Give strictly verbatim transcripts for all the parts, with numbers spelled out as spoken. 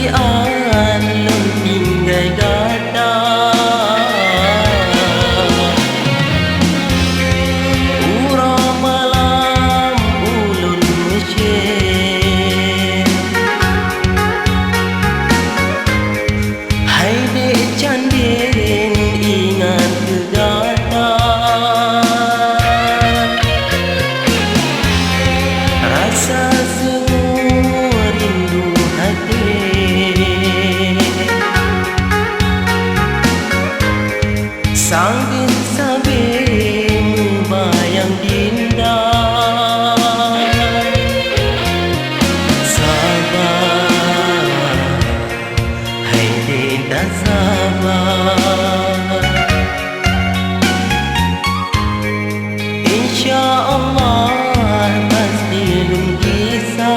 An lôn tinggai gata, uroe malam ulôn meucéh. Hai dék candén ingat keu gata, rasa seungue rindu até. Sang geuh sabé meubayang dinda. Saba, hai dinda saba. Insya Allah pasti lôn gisa.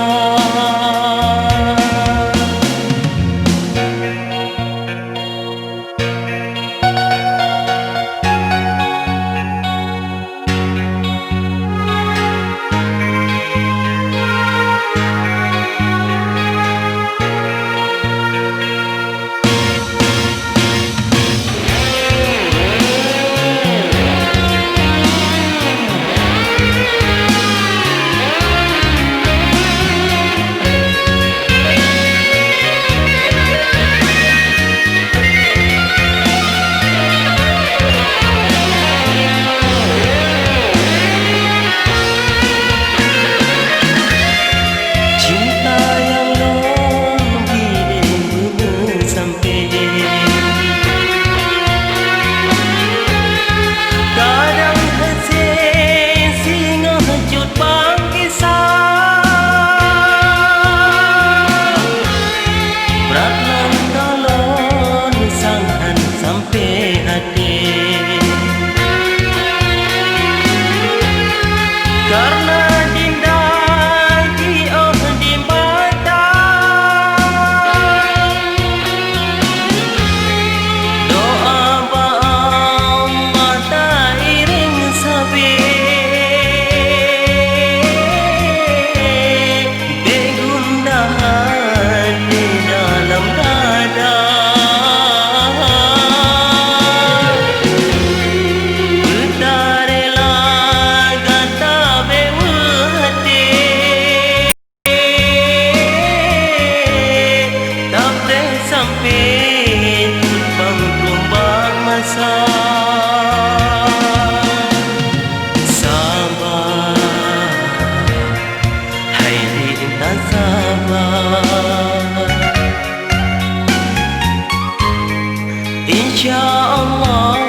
Cinta nyang lôn bri lé beumeusampéng. Kadang hase singoh cut bang kisah. Brat lam kalon sang han sampé até. Karena dinda jiôh di mata. Doa bak Allah tairéng sabé. Bèk gundah até dalam dada. Peutarela gata bèk meuhati. Tapreh sampoe teupang tombak masa. Saba. Hai intan saba, insya Allah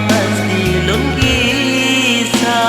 pasti lôn gisa.